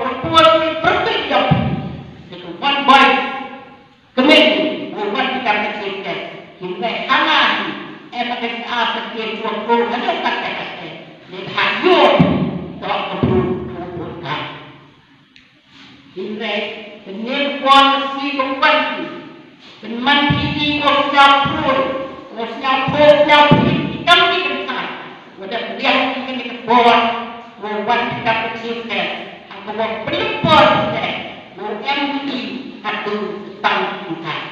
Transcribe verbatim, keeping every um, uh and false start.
propose pyrkhat ïa phi. Te ka wan bai kmen u wan ki kam ka chief guest. Hynrei hana hi em ka jingïasyrdoh jong u hana ka te ka te. Ne ha ïoh to ka bru u bru ka. Hynrei pynïaid wan si ka wan ki. Pynman phi ki ko sñiaw pur, ko sñiaw pur, sñiaw pur, ki kam ki kan kai. Wada pynïaid ki kan ka bor, ko wan ki kam ka chief guest. Ha ka wan pynlip bor ki te, ko M D E, ha tu tang ki kan kai.